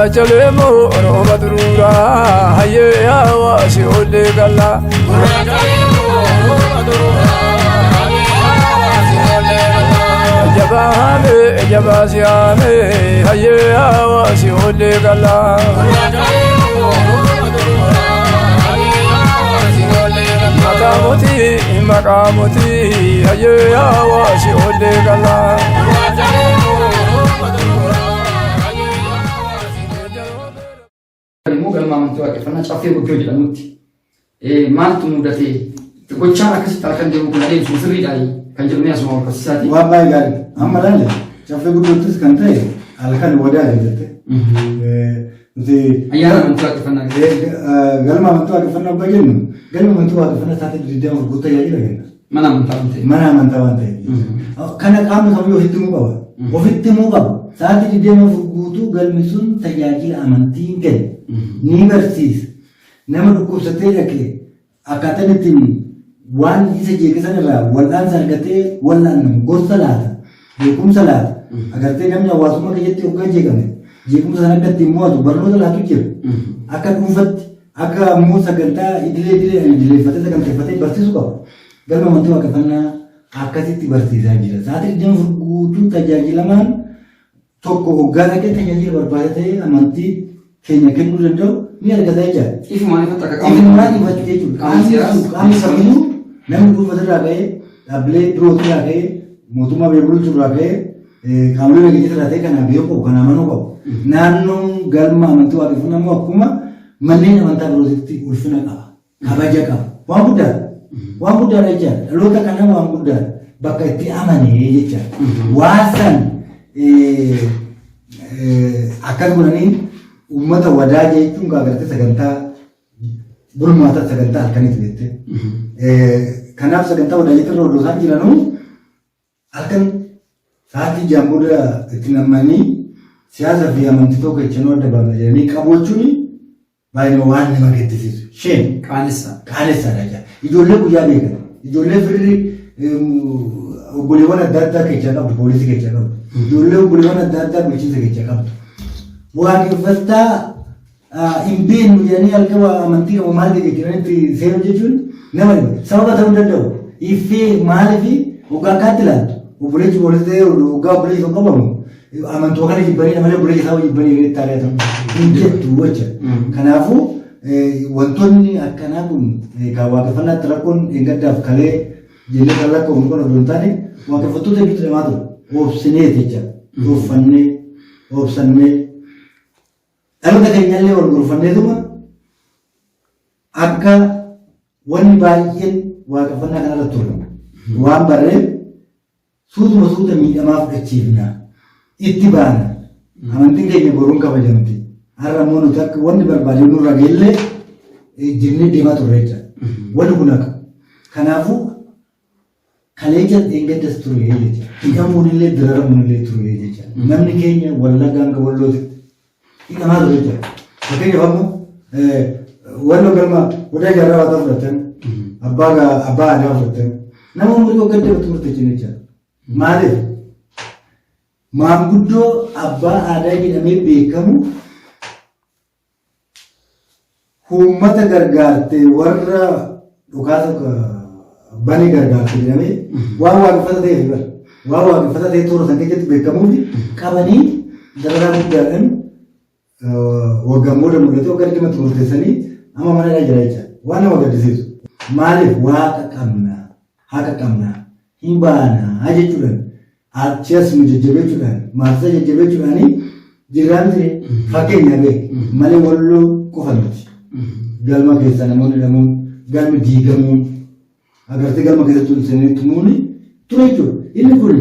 Gurraacha leemoo rooba duruuraa hayyee hawaasi ollee gallaa. Gurraacha leemoo rooba duruuraa hayyee hawaasi ollee gallaa. Jabaa haamee jabaa siyaamee hayyee hawaasi ollee gallaa. Gurraacha leemoo rooba duruuraa hayyee hawaasi ollee gallaa. Maqaa mootii maqaa mootii hayyee hawaasi ollee gallaa. Gurraacha leemoo rooba duruuraa. Immoo galma amantii waaqeffannaa caffee guddoo jedhamutti maaltu mudate gochaan akkasitti halkan deemu kun adeemsu sirriidha kan jedhu mee asuma horkosiisaati. Waan baay'ee gaarii. Amma laale caffee guddoottis kan ta'e halkan wadaa jette. Nuti Ayyaana amantii waaqeffannaa. Galma amantii waaqeffannaa abbaa jennu galma amantii waaqeffannaa sa'aatii 24 guutuu tajaajila kenna. Mana amantaa waan ta'eef. Mana amantaa waan ta'eef. Kana qaamni kamiyyuu ofitti himuu qaba. Ofitti himuu qaba. Sa'aatii 24 guutuu galmi sun tajaajila amantii hin kennu. Ni barsiisa. Nama dhukkubsatee dhaqe akkaataan ittiin waan isa jeeqe sana irraa wal'aansa argatee wal'aannamu gorsa laata. Beekumsa laata. Agartee namni hawaasummaa keessatti hoggaa jeeqame jeequmsa sana akka ittiin mo'atu barnoota laatu jira. Akka dhuunfatti Akka ammoo sagantaa idilee idileedhaan idileeffatee saganteeffatee barsiisuu qaba. Galma amantii waaqeffannaa akkasitti barsiisaa jira. Sa'aatii 24 guutuu tajaajilamaan tokko hoggaa dhaqee tajaajila barbaade ta'ee amantii keenya kennuu danda'u ni argata jechaadha. Ifumaan ifatti akka qaamni Ifumaan ifatti jechuudha. Qaamni Qaamni seeraas sun qaamni kamiyyuu namni dhuunfatirraa ka'ee dhaabbilee birootirraa ka'ee mootummaa biyya bulchurraa ka'ee qaamolee nageenyaa irraa ta'e kana beekuu qabu, kana amanuu qabu. Naannoon galma amantii waaqeffannaa immoo akkuma manneen amantaa birootitti ulfina qaba, kabaja qaba. Waan guddaadha. Waan guddaadha jechaadha. Dhaloota kana waan guddaadha. Bakka itti amanee jechaadha. Waan san akkas godhanii uummata wadaa jechuun gaagartee sagantaa bulmaata sagantaa halkaniiti jettee. Kanaaf sagantaa wadaa jechuun irra odoo isaan jiranuu Halkan sa'aatii ja'an booda itti nammanii siyaasa fi amantii tokko jechanuu adda baafna jedhanii qabu jechuun baay'ee waan nama gaddisiisu. Shame. Qaanessa. Qaanessaadha jecha. Ijoollee guyyaa beekan. Ijoollee firri obboleewwan adda addaa keessaa qabdu, poolisii keessaa qabdu. Ijoollee obboleewwan adda addaa bulchiinsa keessaa qabdu. Waaqeffattaa hin beeknu jedhanii halkan waa amantii qabu maal jedhe jedhanitti seenu jechuun nama dhiba. Sababa ta'uu hin danda'u. Iffee maaliif hoggaa akkaatti ilaaltu obboleessi poolisii ta'ee hoggaa obboleessi tokko qabamu amantoo kana jibbanii malee obboleessi isaa jibbanii jedhanii taa'ee ta'u hin jettu jecha. Kanaafuu wantoonni akkanaa kun kan waaqeffannaatti rakkoon eeggaddaaf kalee jennee kan lakkoofnu kun odoo hin taane waaqeffattoota hedduutu deemaa ture. Obsinee jecha. Uffannee obsannee Dhaloota keenyallee wal gorfanneetuma akka wanni baay'een waaqeffannaa kanarra ture waan barreef suutuma suuta miidhamaa fudhachiifna itti baana amantiin keenya boruun kabajamti har'a immoo nuti akka wanni barbaade nurra ga'ellee jennee deemaa turre jecha wanni kun akka kanaafuu Kaleechas dheengaddas ture jecha. Hidhamuun illee dararamuun illee ture jecha. Namni keenya Wallagga hanga Wallootitti hidhamaa ture jecha. Fakkeenyaaf ammoo Walloo galma Odaa Jaarraa Waataa fudhatan, abbaa abbaa aadaa fudhatan, nama umurii waggaa digdamatti murteessan jecha. Maaliif? Maanguddoo abbaa aadaa jedhamee beekamu Uummata gargaarte warra dhukaasa bane gargaarte jedhamee waan waaqeffata ta'eef bara waan waaqeffata ta'e toora san keessatti beekamuuf qabanii dararaa guddaadhaan waggaan booda mul'ate waggaa 20tti murteessanii amma mana hidhaa jira jecha waan nama gaddisiisu. Maaliif waaqa qabna haqa qabna hin baana jechuudhaan achi as nu jajjabeechuudhaan maatisaa jajjabeechuudhaan jirraan ture fakkeenya beek malee walloo qofa miti. Galma keessaa namoonni dhamuun galmi diigamuun agartee galma keessatti ol seenanii tumuun ture jechuudha. Inni kun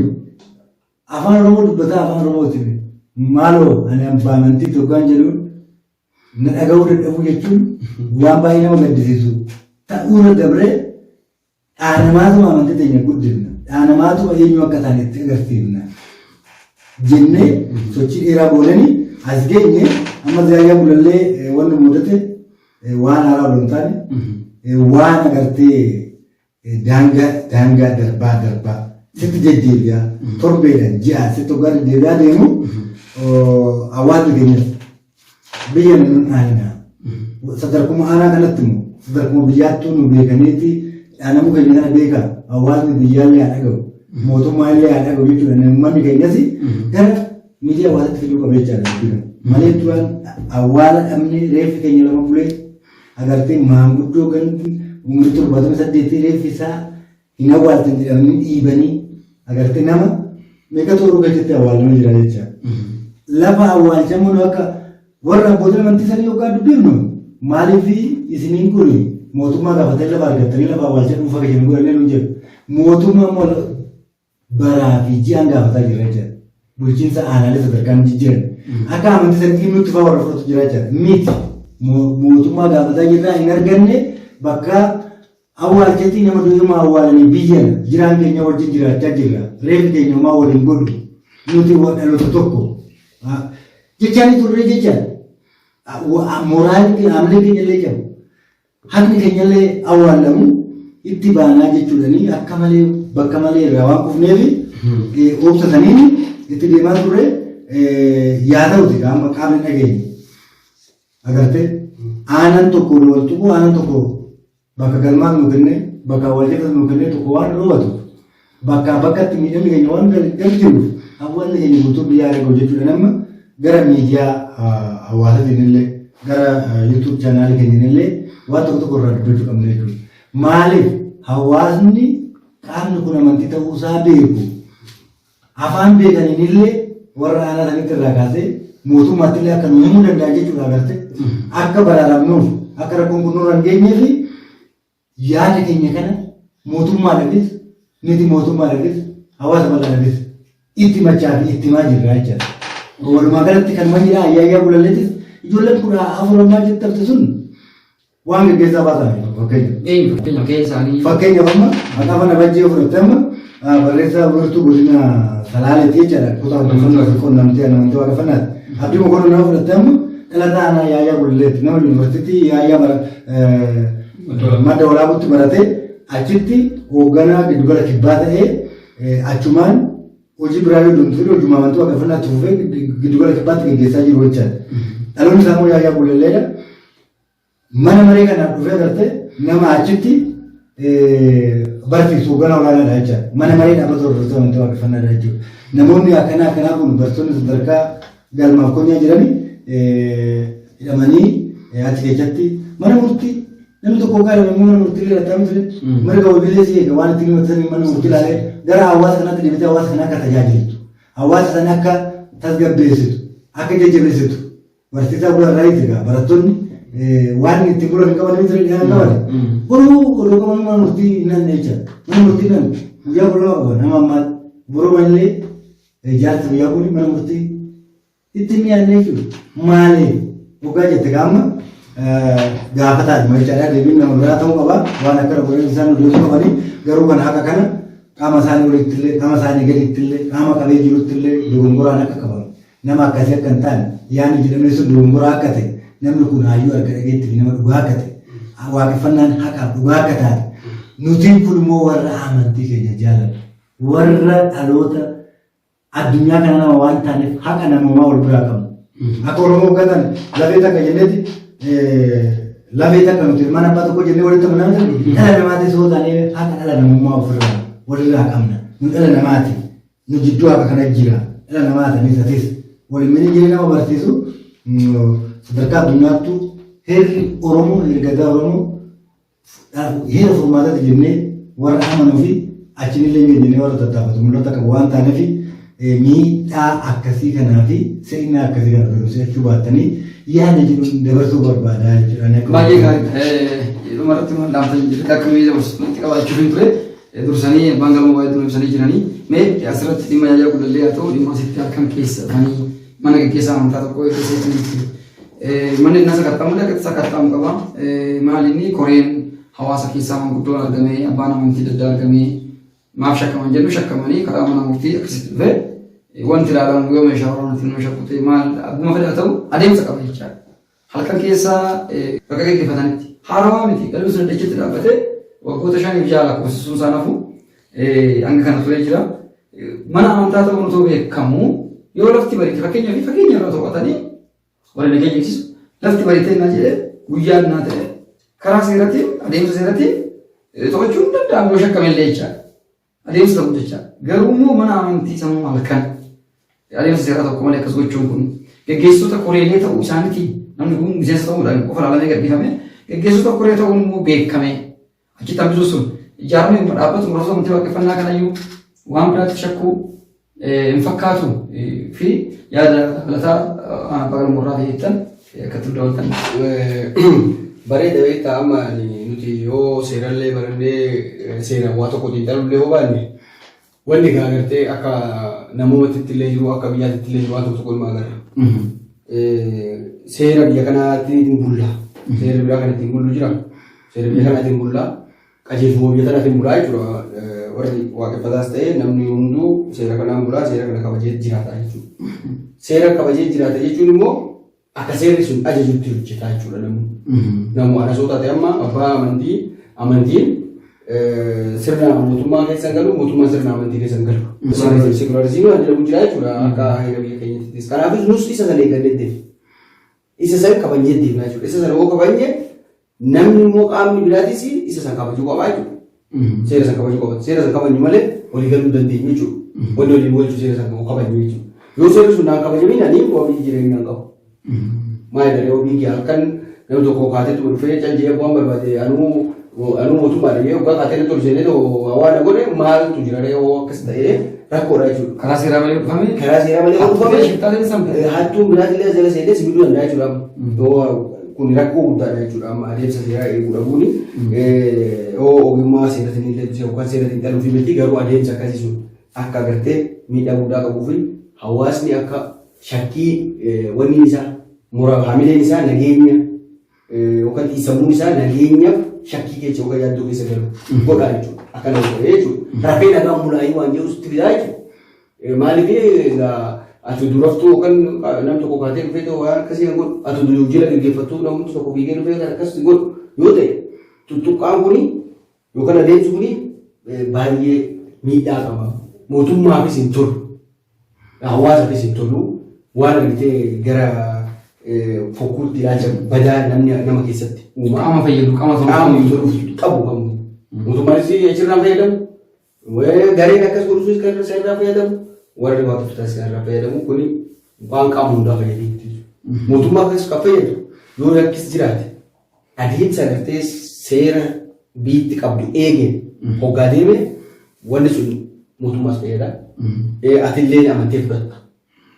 afaan Oromoo dubbataa afaan Oromootiin maaloo ani abbaa amantii tokkaan jedhuun na dhaga'uu dadhabuu jechuun waan baay'ee nama gaddisiisu ta'uurra dabree Dhaanamaatuma amantii teenya guddifna. Dhaanamaatuma eenyu akka taane itti agarsiifna. Jennee sochii dheeraa goonanii as geenye amma zaayyaa bulallee wanni mudate waan haaraa odoo hin taane waan agartee daangaa daangaa darbaa darbaa sitti deddeebi'aa torbeedhaan ji'aan sitti hoggaa deddeebi'aa deemu hawaasni keenyas Biyya nu dhaanina. Sadarkuma aanaa kanatti immoo sadarkuma biyyaattuu nu beekaniiti dhaanamuu keenya kana beeka hawaasni biyyaallee haa dhaga'u mootummaa illee haa dhaga'u jechuudha. Uummanni keenyas gara miidiyaa hawaasaatti fiduu qaba jechaadha. Malee duraan awwaala dhabnee reeffi keenya lama bulee agartee maanguddoo ganti umurii 78 reeffi isaa hin awwaaltan jedhamanii dhiibanii agartee nama meeqatu Oromoo keessatti awwaalamee jira jecha. Lafa awwaalchamuun akka warra abbootiin amantii sanii yookaan dubbifnu maaliif isiniin kun mootummaa gaafatanii lafa argattanii lafa awwaalcha dhuunfaa keessan godhannee nuun jedhu. Mootummaa immoo baraa fi ji'aan gaafataa jira jecha. Bulchiinsa aanaalee sadarkaan jijjiiran. Akka amantii sanitti nutti fa'aa warra fudhatu jira jecha. Miti mootummaa gaafataa jirraa hin arganne bakka awwaalchatti nama du'eema awwaalanii biyyan jiraan keenya wajjin jiraachaa jirra. Reeffi keenya homaa waliin godhu. Nuti dhaloota tokko. Jechaanii turre jechaan. Moraalli haamilee keenya illee qabu. Haqni keenya illee awwaallamu itti baanaa jechuudhanii akka malee bakka malee irraa waan kufneef obsa saniin itti deemaa turre yaa ta'uti amma qaamni dhageenye. Agartee aanaan tokko wal tuquu aanaan tokko bakka galmaan nu kennee bakka awwaalcha nu kennee tokko waan dhoowwatu bakkaa bakkatti miidhamni keenya waan gal jiruuf hawaasni keenya guutuu biyyaa arga jechuudha. Nama gara miidiyaa hawaasaatiin illee gara YouTube chaanaalii keenyaan illee waan tokko tokko irraa dubbachuu qabna jechuudha. Maaliif hawaasni qaamni kun amantii ta'uu isaa beeku afaan beekaniin illee warra aanaa sanitti irraa kaasee mootummaatti illee akka nu himuu danda'a jechuudha agartee. Akka baraaramnuuf akka rakkoon kun nurra hin geenyee fi yaada keenya kana mootummaadhaafis miti mootummaadhaafis hawaasa bal'aadhaafis itti machaa fi itti himaa jirra jechuudha. Walumaa galatti kan manni ayyaayyaa bulalleetis ijoolleen 14 ammaa jirtu sun waan gaggeessaa baasaa fakkeenya. Eenyu fakkeenya ka'ee isaanii. Fakkeenyaaf amma maqaa mana bajjee fudhatte amma barreessaa wiirtuu godina Salaaleeti jechaadha. Kutaa hordofannoo fi quunnamtii amantii waaqeffannaati. Abdii Mokonnon nama fudhatte amma dhalataa aanaa Yaayyaa Gulilleeti. Nama yuunivarsiitii Yaayyaa Madda Walaabuutti baratee achitti hoogganaa giddugala kibbaa ta'ee achumaan hojii biraa yoo deemtu hojii amantii waaqeffannaatti fufee giddugala kibbaatti gaggeessaa jiru jechaadha. Dhaloonni isaa immoo Yaayyaa Gulilleedha. Mana maree kanaaf dhufee agartee nama achitti barsiisu hoogganaa olaanaadha jechaadha. Mana maree dhaabbata hordoftoota amantii waaqeffannaadha jechuudha. Namoonni akkanaa akkanaa kun barsiisonni sadarkaa galmaaf konyaa jirani hidhamanii achi keessatti mana murtii namni tokko hoggaa hidhame mana murtii illee dhaqxaa miti mirga wabiilee si eega waan ittiin himatanii mana murtii ilaalee gara hawaasa kanaatti deebitee hawaasa kana akka tajaajiltu hawaasa sana akka tasgabbeessitu akka jajjabeessitu Barsiisaa bulan raayit egaa barattoonni waan itti bulan hin qaban miti hin qaban. Boruu odoo qaban mana murtii hin hanne jecha. Mana murtii hin hanne guyyaa boruu qaba nama ammaa boruu malee jaarsi guyyaa kun mana murtii itti hin dhiyaanne jechuudha. Maali hoggaa jette gaama gaafataa dhuma jechaadha deebiin nama biraa ta'uu qaba waan akka rakkooleen isaan nu deebisuu qabanii garuu kan haqa kana qaama isaanii olittillee qaama isaanii gadittillee qaama qabee jiruttillee dogongoraan akka qabamu Nama akkasii akka hin taane, yaadni jedhamee sun dogongoraa akka ta'e, namni kun hayyuu arga dhageetti fi nama dhugaa akka ta'e, waaqeffannaan haqaaf dhugaa akka taate, nutiin kun immoo warra amantii keenya jaalatu, warra dhaloota addunyaa kana nama waan taaneef haqa namoomaa wal biraa qabnu. Akka Oromoo hoggantan lafee takka jenneeti lafee takka nuti ilmaan abbaa tokko jennee walitti amanaa miti dhala namaatis yoo taane haqa dhala namummaa ofirraa walirraa qabna. Nu dhala namaati. Nu jidduu haqa kana jira. Dhala namaa ta'anis atis waliin mini jiree nama barsiisu sadarkaa addunyaattuu heerri Oromoo heerri gadaa Oromoo heera furmaatati jennee warra amanuu fi achinillee hin jennee warra tattaafatu mul'ata qabu waan taaneef miidhaa akkasii kanaa fi seenaa akkasii kana barsiisachuu baattanii yaada jedhuun dabarsuu barbaadaa jechuudha. Baay'ee gaariidha. Dhumarratti waan dhaamtan jirti akka miidha dabarsutti qabaachuuf hin ture. Dursanii abbaan galma waa'ee dura ibsanii jiranii. Mee asirratti dhimma Yaayyaa Gullallee haa ta'u dhimma asitti halkan keessa dhufanii mana gaggeessaa amantaa tokko keessatti manni innaa sakatta'amu illee akkatti sakatta'amu qaba. Maali inni koreen hawaasa keessaa manguddoon argamee abbaan amantii adda addaa argamee maaf shakkaman jennu shakkamanii karaa mana murtii akkasitti dhufee wanti ilaalamu yoo meeshaa waraanaatiin nama shakku ta'e maal abbuma fedha ta'u adeemsa qaba jechaadha. Halkan keessa bakka gaggeeffatanitti haarawaa miti galmi sun dachitti dhaabbatee waggoota 5 fi 6 lakkoofsisuun isaa nafu hanga kana turee jira. Mana amantaa ta'uun otoo beekamu yoo lafti bariite fakkeenyaa fi fageenya irraa to'atanii warri nageenya eegsisu Lafti bariitee naa jedhee guyyaan naa ta'e karaa seeratiin adeemsa seeratiin to'achuun hin danda'amu yoo shakkame illee jechaadha. Adeemsa tokko jechaadha. Garuu immoo mana amantii sanuu halkan adeemsa seeraa tokko malee akkas gochuun kun geggeessitoota koreelee ta'uu isaaniitiin namni kun miseensa ta'uudhaan qofa ilaalamee gadhiifame geggeessitoota koree ta'uun immoo beekame achitti hambisuu sun ijaarame dhaabbatu muraasa amantii waaqeffannaa kanayyuu waan biraatti shakkuu hin fakkaatu fi yaada dabalataa abbaa galmoorraa fayyaddan akkatti dabalatan. Bareeda beektaa amma nuti yoo seerallee barannee seeraan waa tokko xiinxalullee yoo baanne wanni egaa agartee akka namootatti illee jiru akka biyyaatti illee jiru waan tokko tokko ilma agarra. Seera biyya kanaatti hin bulla. Seera biraa kan ittiin bullu jira. Seera biyya kanaatiin bulla. Qajeelfama biyya kanaatiin bulaa jechuudha. Warri waaqeffataas ta'e namni hunduu seera kanaan bulaa seera kana kabajee jiraata jechuudha. Seera kabajee jiraata jechuun immoo akka seerri sun ajajutti hojjetaa jechuudha namni. Namu anasoo taate amma abbaa amantii amantiin sirna mootummaa keessa hin galu mootummaan sirna amantii keessa hin galu. Sekularizimii waan jedhamu jira jechuudha akka heera biyya keenyattis. Kanaafis nus isa sana eeggannee deemna. Isa sana kabajnee deemna jechuudha. Isa sana yoo kabajne namni immoo qaamni biraatis isa sana kabajuu qaba jechuudha. Seera sana kabajuu qaba. Seera sana kabajnu malee walii galuu hin dandeenyu jechuudha. Wanni waliin galchu seera sana kabajnu jechuudha. Yoo seerri sun naan kabajamin ani wabii jireenya hin qabu. Maal jedhee wabii kee halkan namni tokko kaateetu dhufee cal jedhee waan barbaade anuu anuu mootummaadha jedhee waggaa kaatee natti ol seenee waan na godhe maaltu jira ree hoo akkas ta'ee rakkoodha jechuudha. Karaa seeraa malee dhufame. Karaa seeraa malee dhufame. Shiftaa ta'e Hattuun biraatillee jala seenee si miidhuu danda'a jechuudha. Yoo kun rakkoo guddaadha jechuudha amma adeemsa seeraa eeguu dhabuuni. Yoo ogummaa seeratiin illee yookaan seeratiin dhaluu fi miti garuu adeemsa akkasii sun akka agartee miidhaa guddaa qabuu fi hawaasni akka shakkii wanni isaa hamileen isaa nageenya yookaan sammuun isaa nageenyaaf shakkii keessa yookaan yaaddoo keessa galu godha jechuudha. Akkana godha jechuudha. Rafee nagaan bulaayii waan jedhu sitti fidaa jechuudha. Maaliif ati duraftuu yookaan nam tokko kaatee dhufee ta'u waan akkasii kan godhu ati jila gaggeeffattuu namni tokko fiigee dhufee kan akkas godhu yoo ta'e tuttuqqaan kuni yookaan adeemsi kuni baay'ee miidhaa qaba. Mootummaafis hin tolu. Hawaasaafis hin tolu. Waan argitee gara fokkuutti ilaalcha badaa namni nama keessatti uuma. Qaama fayyadu qaama tolu. Qaama toluuf qabu qabu. Mootummaanis achirraa fayyadamu. Gareen akkas godhuus kan irraa irraa fayyadamu. Warri waaqeffataas kan irraa fayyadamu kuni waan qaama hundaa fayyadu. Mootummaa akkas kan fayyadu yoo rakkis jiraate adeemsa agartee seera biitti qabdu eege hoggaa deeme wanni sun mootummaas fayyada. Atillee amantee fudhatta.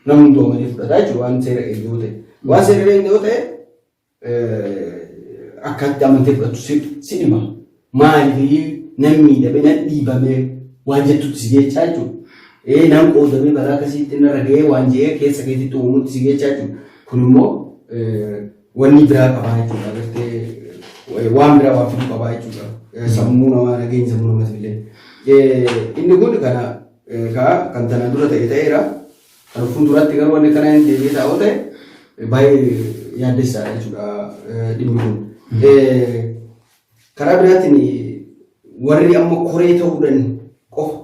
Namni hunduu amanee fudhata jechuudha waan seera eege yoo ta'e. Waan seera eege yoo ta'e akkatti amantee fudhattu si dhima. Maaliif nan miidhame nan dhiibame waan jettutti si geechaa jechuudha. Nan qoodamee balaa akkasiitti narra ga'ee waan jedhee keessa keetitti uumutti si geechaa jechuudha. Kun immoo wanni biraa qabaa jechuudha. Agartee waan biraa waan fiduu qabaa jechuudha. Sammuu namaa nageenya sammuu namaas illee. Inni kun kana kan tanaan dura ta'e ta'eera. Kan fuulduratti garuu wanni kana hin deebi'ee taa'uu ta'e baay'ee yaaddessaadha jechuudha dhimmi kun. Karaa biraatiin warri amma koree ta'uudhaan qofa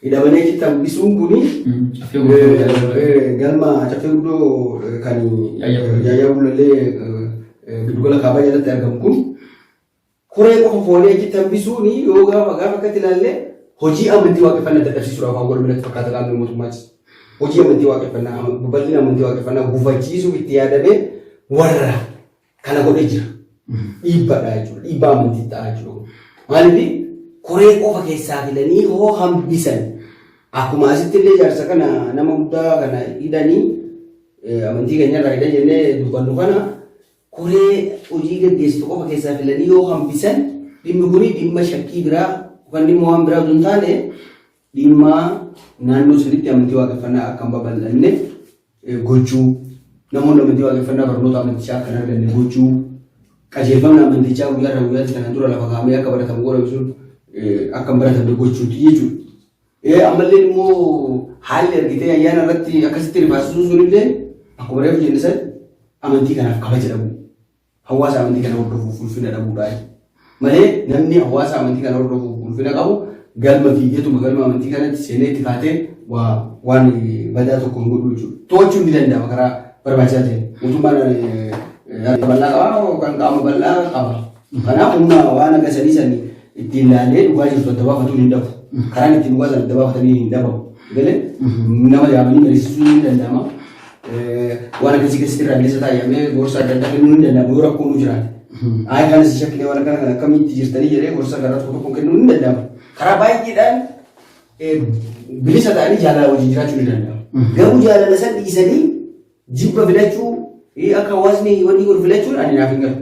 hidhamanii achitti hambisuun kuni galma caffee guddoo kan Yaayyaa Gullallee giddugala kaabaa jalatti argamu kun koree qofa foonee achitti hambisuun yoo gaafa gaafa akkatti ilaalle hojii amantii waaqeffannaa dadhabsiisuudhaaf waan godhamu natti fakkaata qaamni mootummaas. Hojii amantii waaqeffannaa babal'ina amantii waaqeffannaa gufachiisuuf itti yaadamee warra kana godhee jira. Dhiibbaadha jechuudha. Dhiibbaa amantii ta'a jechuudha. Maaliif koree qofa keessaa filanii hoo hambisan akkuma asitti illee jaarsa kana nama guddaa kana hidhanii amantii keenya irraa hidhan jennee dubbannu kana koree hojii gaggeessitu qofa keessaa filanii yoo hambisan dhimmi kuni dhimma shakkii biraa yookaan dhimma waan biraa osoo hin taane dhimma naannoo sanitti amantii waaqeffannaa akka hin babal'anne gochuu namoonni amantii waaqeffannaa barnoota amantichaa akka hin arganne gochuu qajeelfamni amantichaa guyyaa irraa guyyaatti kanaan dura lafa kaa'amee akka baratamu godhame sun akka hin baratamne gochuuti jechuudha. Ammallee immoo haalli argitee ayyaana irratti akkasitti rifaasisuu sunillee akkuma reefu jenne san amantii kanaaf kabaja dhabuu. Hawaasa amantii kana hordofuuf ulfina dhabuudha. Malee namni hawaasa amantii kana hordofuuf ulfina qabu galma fiigeetuma galma amantii kanatti seenee itti kaatee waan badaa tokko hin godhu jechuudha. To'achuun ni danda'ama karaa barbaachisaa ta'een. Mootummaan Harka bal'aa qaba yookaan qaama bal'aa qaba. Kanaaf humna waan akka sanii sanii ittiin ilaalee dhugaa jirtu adda baafatuun hin dhabu. Karaan ittiin dhugaa sana adda baafatanii hin dhabamu. Galee nama yaamanii mariisisuun ni danda'ama. Waan akkasii keessatti irraa bilisa taa'amee gorsa adda addaa kennuun ni danda'ama yoo rakkoon nu jiraate. Ayi kana si shakkinee waan akkana kana akkamitti jirtanii jedhee gorsa karaa tokko tokko kennuun ni danda'ama. Karaa baay'eedhaan bilisa ta'anii jaalala wajjin jiraachuu ni danda'ama. Garuu jaalala san dhiisanii jibba filachuu akka hawaasni wanni godhu filachuun ani naaf hin galu.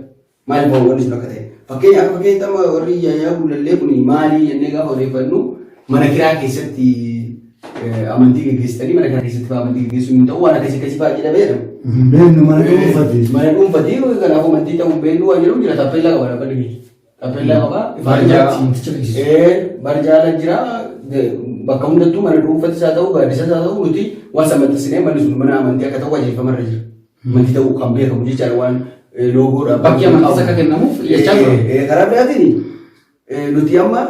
Maaliif wanni sun akka ta'e. Fakkeenya akka fakkeenyatti amma warri Yaayyaa Gullallee kun maali jennee gaafa odeeffannu mana kiraa keessatti amantii geggeessitanii mana kiraa keessatti fa'aa amantii geggeessuun hin ta'u waan akkasii akkasii fa'aa jedhamee jedhama. Hin beeknu mana dhuunfati. Mana dhuunfati kanaafuu amantii ta'uu hin beeknu waan jedhamu jira taappeellaa qaba dhaabbanni keenya. Taappeellaa qaba. Barjaa amanticha beeksisu. Barjaa jira bakka hundattuu mana dhuunfatis haa ta'u gaaddisas haa ta'u nuti waan san maxxansinee manni sun mana amantii akka ta'u qajeelfamarra jira. Amantii ta'uu kan beekamu jechaadha waan loogoodha. Bakki amantiis akka kennamuuf iyyachaa ture. Karaa biraatiin nuti amma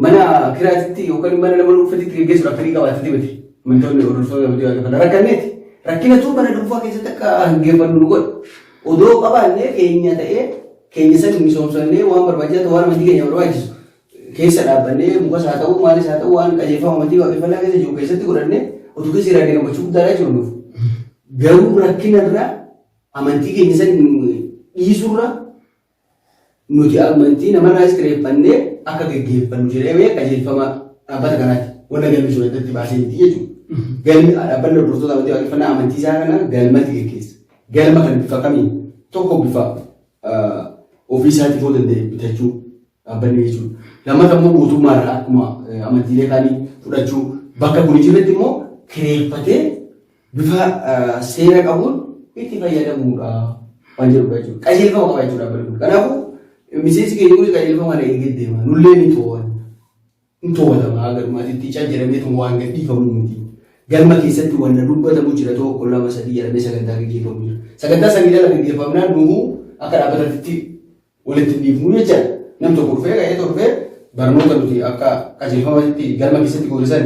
mana kiraatitti yookaan mana nama dhuunfatitti geggeessuudhaaf fedhii qabaatetti miti. Amantoonni hordoftoota amantii waaqeffannaa rakkanneeti. Rakkinatu mana dhuunfaa keessatti akka geggeeffannu nu godha. Odoo qabaannee keenya ta'ee keenya san misoomsannee waan barbaachisaa ta'e waan amantii keenya barbaachisu keessa dhaabbannee mukas haa ta'u maalis haa ta'u waan qajeelfama amantii waaqeffannaa keessa jiru keessatti godhannee utuu keessa jiraannee gammachuu guddaadhaa jiru nuuf. Garuu rakkinarraa amantii keenya san dhiisurra nuti amantii namarraas kireeffannee akka geggeeffannu jedhamee qajeelfama dhaabbata kanaati. Wanna galmi sun addatti baasee miti jechuudha. Galmi dhaabbanni hordoftoota amantii waaqeffannaa amantii isaa kana galmatti geggeessa. Galma kana bifa kamiin tokko bifa ofii isaatii yoo danda'e bitachuu dhaabbanni jechuudha. Lammata immoo mootummaarraa akkuma amantiilee kaanii fudhachuu bakka kun jirretti immoo kireeffatee bifa seera qabuun itti fayyadamuudha waan jedhudha jechuudha. Qajeelfama qaba jechuudha dhaabbanni kun. Kanaafuu miseensi keenya kunis qajeelfama kana eegee deema. Nullee ni to'anna. Hin to'atama haga dhumaatitti cal jedhamee tuma waan gadhiifamu miti. Galma keessatti wanna dubbatamu jira tokko lama sadii jedhamee sagantaa gaggeeffamu jira. Sagantaa sanii jala gaggeeffamnaan nuhuu akka dhaabbataatti walitti hin dhiifnu jechaadha. Nam tokko dhufee ka'ee tokko dhufee barnoota nuti akka qajeelfamatti galma keessatti goone san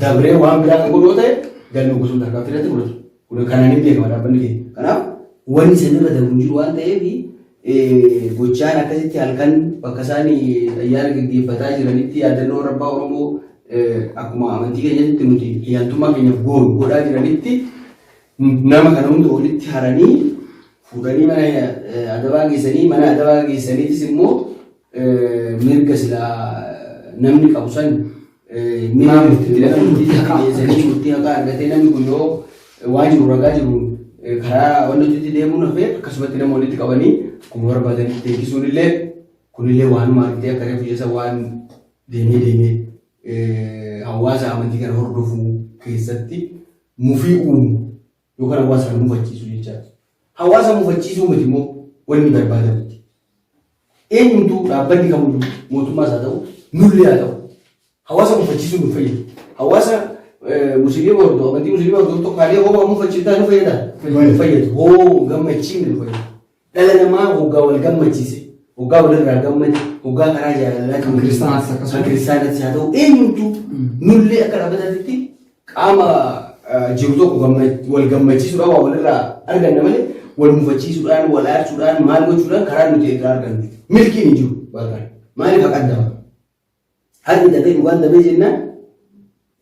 dabree waan biraa kan godhu yoo ta'e galma gosoota tarkaanfii irratti fudhatu. Kun kanaan hin beekama dhaabbanni keenya. Kanaaf wanni sanirra darbu hin jiru waan ta'eef gochaan akkasitti halkan bakka isaan ayyaana gaggeeffataa jiranitti yaadannoo rabbaa Oromoo akkuma amantii keenyatti nuti xiyyaantummaa keenyaaf goonu godhaa jiranitti nama kana hunda walitti haranii fuudhanii mana adabaa geessanii mana adabaa geessaniitis immoo mirga silaa namni qabu san Mana murtii murtii murtii haqaa argatee namni kun yoo waan jiru ragaa jiru karaa wanti itti deemuun hafee akkasumatti nama walitti qabanii akkuma barbaadanitti teessisuun illee kunillee waanuma argitee akka reefu jecha waan deemee deemee hawaasa amantii kana hordofuu keessatti mufii uumu yookaan hawaasa kana mufachiisu jechaadha. Hawaasa mufachiisuu miti immoo wanni barbaadamutti. Eenyumtuu dhaabbanni kamiyyuu mootummaas haa ta'u nullee haa ta'u hawaasa mufachiisuun nu fayyadu. Hawaasa musliima hordofu amantii musliima hordofu tokko haalee hoo mufachiisaa nu fayyada. Nu fayyadu. Hoo gammachiifne nu fayyadu. Dhala namaa hoggaa wal gammachiise hoggaa walirraa gammade hoggaa karaa jaalalaa Kan kiristaanaas akkasuma. Kan kiristaanaas haa ta'u eenyumtuu nullee akka dhaabbataatti qaama jiru tokko wal gammachiisuudhaan waa walirraa arganna malee wal mufachiisuudhaan wal aarsuudhaan maal gochuudhaan karaa nuti irraa argannu milkiin hin jiru bakka maaliif haqan daba harki dabee dhugaan dabee jennaan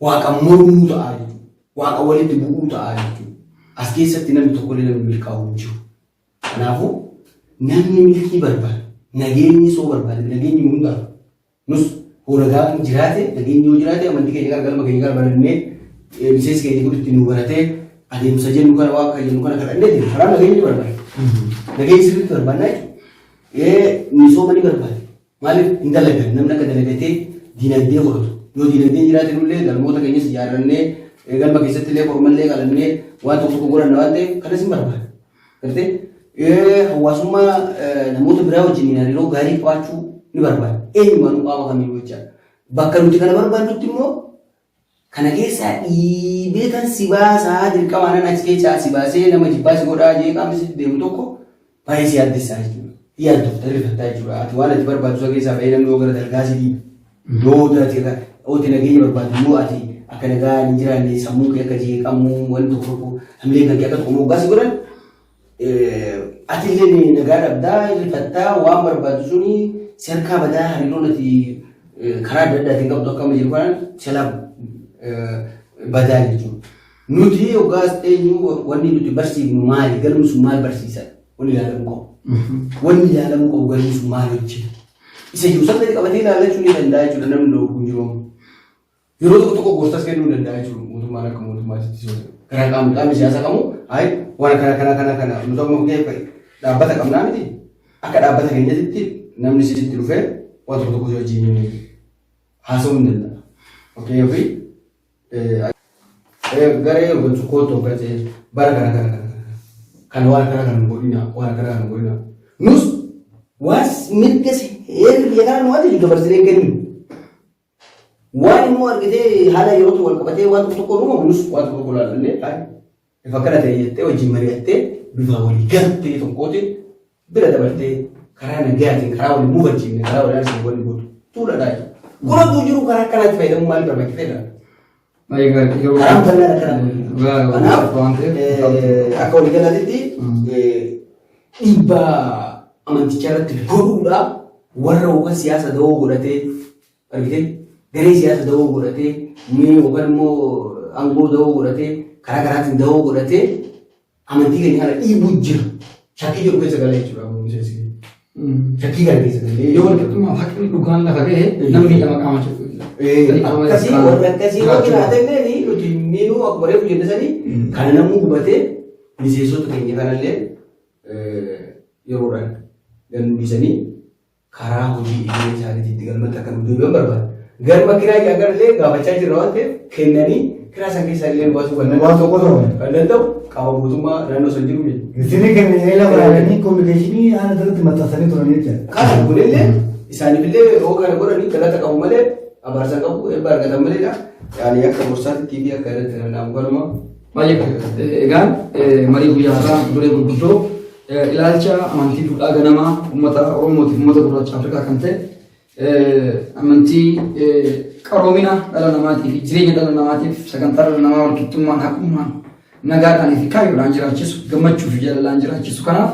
waaqa mormuu ta'aa jechuudha waaqa walitti bu'uu ta'aa jechuudha as keessatti namni tokkollee namni milkaa'u hin jiru kanaafuu namni milkii barbaadu nageenyi soo barbaade nageenyi hundaaf Nus hoo nagaan jiraate nageenyi yoo jiraate amantii keenya gara galma keenya gara barannee miseensi keenya kun itti nu baratee adeemsa jennu kana waaqa jennu kana kadhannee deemu karaa nageenyi ni barbaada. Nageenyi sirriitti barbaannaa jechuudha. Misooma ni barbaada. Maaliif hin dalagan namni akka dalagatee diinagdee horatu. Yoo diinagdeen jiraate nullee galmoota keenyas ijaarrannee galma keessatti illee kormallee qalannee waan tokko tokko godhanna waan ta'eef kanas hin barbaada. Gartee hawaasummaa namoota biraa wajjin hariiroo gaarii qabaachuu ni barbaada. Eenyumaanuu qaama kamiyyuu jechaadha. Bakka nuti kana barbaadnutti immoo kana keessaa dhiibee tan si baasaa dirqama nan achi keessaa si baasee nama jibbaa si godhaa jee qaamni sitti deemu tokko baay'ee si yaaddessaa jechuudha. Yaaddofta rifattaa jechuudha. Ati waan ati barbaaddu isa keessaa ba'ee namni yoo gara dalgaa si dhiibe. Yoo ati oti nageenya barbaaddu immoo ati akka nagaa hin jiraanne sammuun kee akka jeeqamu wanti tokko tokko hamileen kan kee akka tokko moggaa si godhan Atillee nagaa dhabdaa, rifattaa, waan barbaadu suni serkaa badaa, hariiroon ati karaa adda addaatiin qabdu akka amma jiru kanaan silaa badaa jechuudha. Nuti hoggaas eenyu wanni nuti barsiifnu maali? Galmi sun maal barsiisa? Wanni ilaalamuu qabu. Wanni ilaalamuu qabu galmi sun maal hojjeta? Isa jiru sana gadi qabatee ilaallachuu ni danda'a jechuudha namni dhoobu hin jiru. Yeroo tokko tokko gorsas kennuu danda'a jechuudha mootummaan akka mootummaatti yoo ta'e. Karaa qaamni qaamni siyaasaa kamuu hayi waan kana kana kana kana nuti akkuma fakkeenyaaf dhaabbata qabnaa miti akka dhaabbata keenyatti namni sitti dhufee waan tokko tokko si wajjin haasa'uu hin danda'a. Fakkeenyaaf garee hoggansu kootu hoggansa bara kana kana kana kana waan kana kana godhina waan kana kana godhina nus waan mirga heerri biyya kanaa nu ajaju dabarsinee hin kenninu. Waan immoo argitee haala yerootti wal qabatee waan tokko tokko uumamu nus waan tokko tokko ilaalannee ifa kana ta'e jettee wajjin mari'attee bifa walii galtee tokkootiin bira dabartee karaa nagayaatiin karaa waliin mufachiifne karaa walii arsine walii gootu tuuladhaa jechuudha. Kun otuu jiru karaa akkanaatti fayyadamuun maaliif barbaachiseedha? Baay'ee gaarii. Yeroo Karaan bal'aan akkanaa. Kanaaf waan ta'eef akka waliigalaatti dhiibbaa amantichaa irratti godhuudha warra yookaan siyaasa da'oo godhatee argitee garee siyaasa da'oo godhatee mee yookaan immoo aangoo da'oo godhatee karaa karaatiin da'oo godhatee amantii keenya kana dhiibuu jira. Shakkii jiru keessa galee jechuudha miseensi. Shakkii kana keessa galee. Yoo walqixxummaa haqni dhugaan lafa ga'e namni miidhama qaama jiru. Akkasii warri akkasii yoo jiraate illee nuti miinuu akkuma reefu jenne sanii kana namuu hubatee miseensota keenya kanallee yeroodhaan gannu dhiisanii karaa hojii idilee isaaniitti galmatti akka nu deebi'an barbaada. Galma kiraa jaagarlee gaafachaa jirra waan ta'eef kennanii kiraa san keessaa illee baasuu kan Waan tokko tokko. kan danda'u qaama mootummaa naannoo san jiru miti. Isinii kennanii lafa ilaalanii kominikeeshinii haala irratti maxxansanii turan jechuudha. Kana kunillee isaaniifillee yoo kana godhanii galata qabu malee abaarsa qabu eebba argatan maleedha. Yaani akka gorsaatti fi akka irratti danda'amu kanuma. Baay'ee gaarii. Egaan marii guyyaa har'aa duree gurguddoo ilaalcha amantii duudhaa ganamaa uummata Oromootiif uummata gurraacha Afrikaa kan ta'e amantii qaroomina dhala namaatii fi jireenya dhala namaatiif sagantaa dhala namaa walqixxummaan haqummaan nagaadhaan fi kaayyoodhaan jiraachisu gammachuu fi jaalalaan jiraachisu kanaaf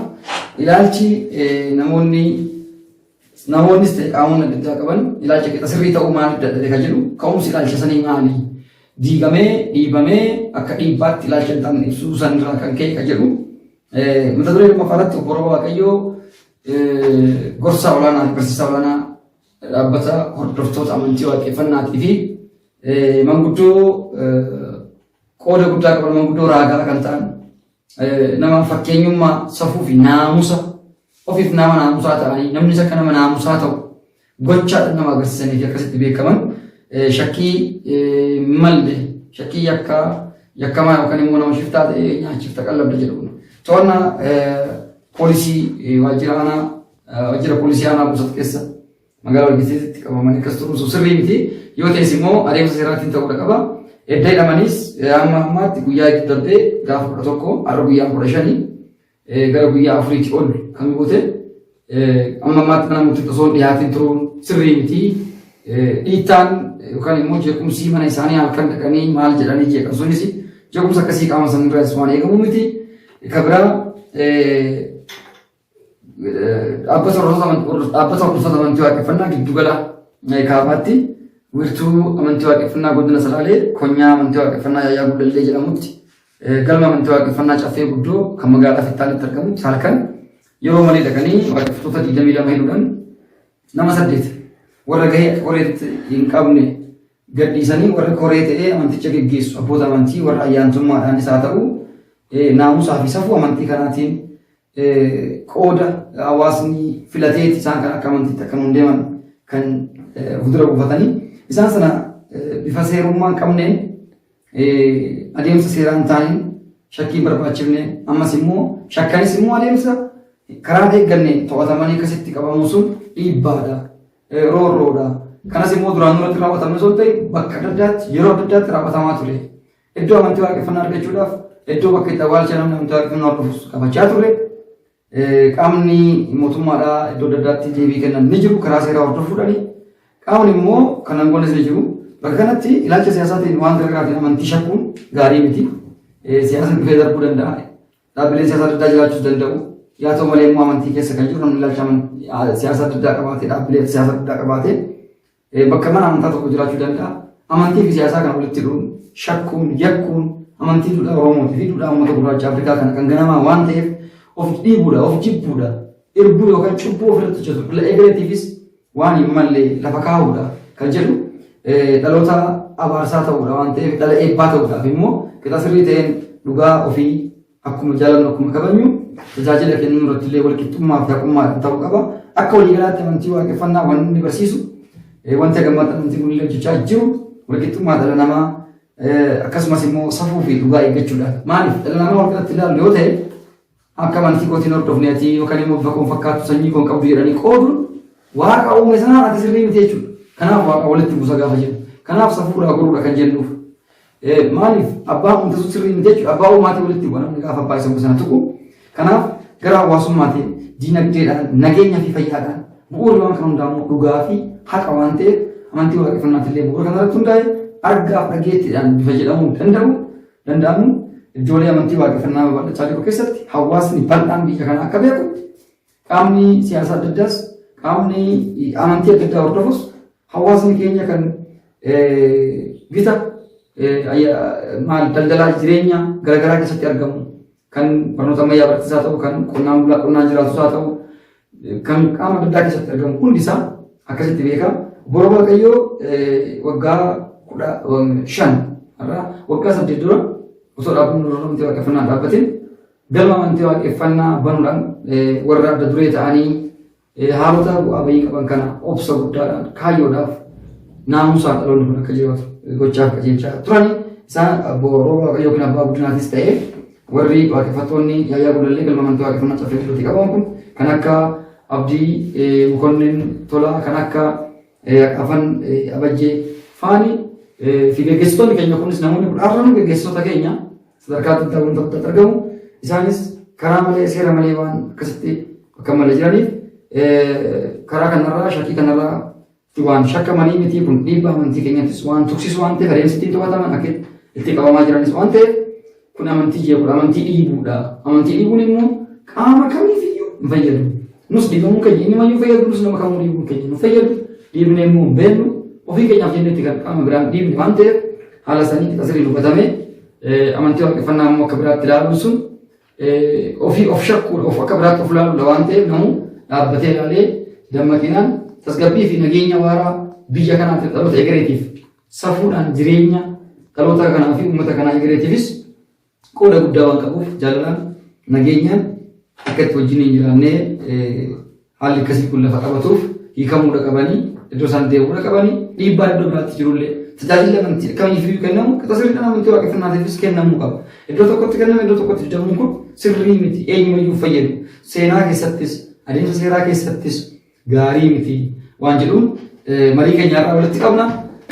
ilaalchi namoonni Namoonnis ta'e qaamonni adda addaa qaban ilaalcha qixa sirrii ta'uu maaliif dadhabe kan jedhu ka'umsi ilaalcha sanii maali? Diigamee dhiibamee akka dhiibbaatti ilaalcha hin taane ibsuu sanirraa kan ka'e kan jedhu mata duree lammaffaa irratti obbo Roba Waaqayyoo gorsaa olaanaa fi barsiisaa olaanaa dhaabbata hordoftoota amantii waaqeffannaatii fi manguddoo qooda guddaa qaban manguddoo raagaa kan ta'an nama fakkeenyummaa safuu fi naamusa ofiif nama naamusaa ta'anii namnis akka nama naamusaa ta'u gochaadhaan nama agarsiisanii fi akkasitti beekaman shakkii malle shakkii yakkaa yakkamaa yookaan immoo nama shiftaa ta'e nyaachifta qallabda jedhu. To'annaa poolisii waajjira aanaa waajjira poolisii aanaa Boosat keessa magaalaa Walqixxeetti qabamanii akkas turuun sun sirrii miti. Yoo ta'es immoo adeemsa seeraatiin ta'uudha qaba. Edda hidhamaniis amma ammaatti guyyaa itti darbee gaafa 11 har'a guyyaa 15 gara guyyaa afuriitti ol kan goote amma ammaatti mana murtiitti osoo hin dhiyaatin turuun sirrii miti. Dhiittaan yookaan immoo jeequmsi mana isaanii halkan dhaqanii maal jedhanii jeeqan sunis jeequmsa akkasii qaama sanirraas waan eegamu miti. Ka biraa Dhaabbata hordoftoota amantii waaqeffannaa giddugala kaabaatti wiirtuu amantii waaqeffannaa godina Salaalee konyaa amantii waaqeffannaa Yaayyaa Gullallee jedhamutti galma amantii waaqeffannaa Caffee Guddoo kan magaalaa Fittaaletti argamutti halkan yeroo malee dhaqanii waaqeffattoota 22 hidhuudhaan nama 8 warra gahee akka koreetti hin qabne gadhiisanii warra koree ta'ee amanticha geggeessu abboota amantii warra ayyaantummaadhaanis haa ta'u naamusaa fi safuu amantii kanaatiin qooda hawaasni filateeti isaan kan akka amantiitti akka nuun deeman kan fuuldura buufatanii isaan sana bifa seerummaa hin qabneen adeemsa seeraa hin taaneen shakkii hin barbaachifne ammas immoo shakkanis immoo adeemsa karaa hin eegganne to'atamanii akkasitti qabamuu sun dhiibbaadha roorroodha. Kanas immoo duraan duratti raawwatamne osoo hin ta'in bakka adda addaatti yeroo adda addaatti raawwatamaa ture. Iddoo amantii waaqeffannaa argachuudhaaf iddoo bakka itti awwaalcha namni amantii waaqeffannaa hordofus qabachaa turre. Qaamni mootummaadhaa iddoo adda addaatti deebii kennan ni jiru karaa seeraa hordofuudhaani. Qaamni immoo kan hin goones ni jiru. Bakka kanatti ilaalcha siyaasaatiin waan garaagaraatiin amantii shakkuun gaarii miti. Siyaasni dhufee darbuu danda'a. Dhaabbileen siyaasaa adda addaa jiraachuus danda'u. Yaa ta'u malee immoo amantii keessa kan jiru namni ilaalcha siyaasa adda addaa qabaatee dhaabbilee siyaasa adda addaa qabaatee bakka mana amantaa tokko jiraachuu danda'a. Amantii fi siyaasaa kan walitti hidhuun, shakkuun, yakkuun amantii duudhaa Oromootii fi duudhaa uummata gurraacha Afrikaa kana kan ganamaa waan ta'eef of dhiibuudha, of jibbuudha, irbuu yookaan cubbuu ofirratti hojjetu dhala egeretiifis waan hin malle lafa kaa'uudha kan jedhu dhaloota abaarsaa ta'uudha waan ta'eef dhala eebbaa ta'uudhaaf immoo qixa sirrii ta'een dhugaa ofii akkuma jaalannu akkuma kabajnu tajaajila kennuu irratti illee walqixxummaa fi haqummaa ta'uu qaba. Akka waliigalaatti amantii waaqeffannaa waan inni barsiisu wanta gammata amantii kunillee hojjechaa jiru walqixxummaa dhala namaa akkasumas immoo safuu fi dhugaa eeggachuudhaan. Maaliif dhala namaa walqixxatti ilaalu yoo ta'e akka amantii kootiin hordofne ati yookaan immoo bifa koon fakkaatu sanyii koon qabdu jedhanii qooduun waaqa uume sanaan ati sirrii miti jechuudha. Kanaaf waaqa walitti buusa gaafa jennu. Kanaaf safuurraa goruudha kan jennuuf. Maaliif abbaa uumte sun sirrii miti jechuudha. Abbaa uumaatii walitti bu'a namni gaafa abbaa isa uume sana tuqu. Kanaaf gara hawaasummaatiin, diinagdeedhaan, nageenya fi fayyaadhaan bu'uurri waan kana hundaa immoo dhugaa fi haqa waan ta'eef amantii waaqeffannaatti illee bu'uura kanarratti hundaa'e argaaf dhageettiidhaan bifa jedhamuu danda'u danda'amu iddoolee amantii waaqeffannaa babal'achaa jiru keessatti hawaasni bal'aan biyya kanaa akka beekutti qaamni siyaasaa adda addaas qaamni amantii adda addaa hordofus hawaasni keenya kan gita maal daldalaa jireenya garaagaraa keessatti argamu kan barnoota ammayyaa barsiisaa ta'u kan qonnaan bulaa qonnaan jiraatus haa ta'u kan qaama adda addaa keessatti argamu hundi isaa akkasitti beeka. Bora Waaqayyoo waggaa 15 irraa waggaa 8 dura osoo dhaabbanni amantii waaqeffannaa dhaabbateen galma amantii waaqeffannaa banuudhaan warra adda duree ta'anii haalota bu'aa bahii qaban kana obsa guddaadhaan kaayyoodhaaf naamusaan dhaloonni kun akka jiraatu gochaaf qajeelchaa turani. Isaan Rooba Waaqayyoo yookiin Abbaa Guddinaatis ta'ee warri waaqeffattoonni Yaayyaa Gullallee galma amantii waaqeffannaa Caffee Tullootti qabaman kun kan akka Abdii Mokonnin Tolaa kan akka Afan Abajjee faani fi geggeessitoonni keenya kunis namoonni kun arranuu geggeessitoota keenya sadarkaa adda addaa wanta guddaatti argamu. Isaanis karaa malee seera malee waan akkasitti bakka malee jiraniif karaa kanarraa shakkii kanarraa waan shakkamanii miti kun dhiibbaa amantii keenyattis waan tuksisu waan ta'eef adeemsi ittiin to'ataman akka itti qabamaa jiranis waan ta'eef kun amantii jeequdha amantii dhiibuudha amantii dhiibuun immoo qaama kamiifiyyuu hin fayyadu nus dhiibamuu keenya inni mayyuu fayyadu nus nama kamuu dhiibuun keenya nu fayyadu dhiibnee immoo hin beeknu ofii keenyaaf jennetti kan qaama biraan dhiibne waan ta'eef haala sanii qixa sirriin hubatamee amantii waaqeffannaa immoo akka biraatti ilaaluun sun ofii of shakkuudha of akka biraatti of ilaaluudha waan ta'eef namuu dhaabbatee ilaalee dammaqinaan tasgabbii fi nageenya waaraa biyya kanaatiif dhaloota egereetiif safuudhaan jireenya dhaloota kanaa fi uummata kanaa egereetiifis qooda guddaa waan qabuuf jaalalaan nageenyaan akka itti wajjin hin jiraannee haalli akkasii kun lafa qabatuuf hiikamuudha qabanii iddoo isaan deemuudha qabanii dhiibbaan iddoo biraatti jirullee tajaajilli amantii kamiifiyyuu kennamu qixa sirriidhaan amantii waaqeffannaatiifis kennamuu qaba. Iddoo tokkotti kenname iddoo tokkotti didamuun kun sirrii miti eenyumayyuu fayyadu seenaa keessattis adeemsa seeraa keessattis gaarii miti waan jedhuun marii keenya irraa walitti qabna.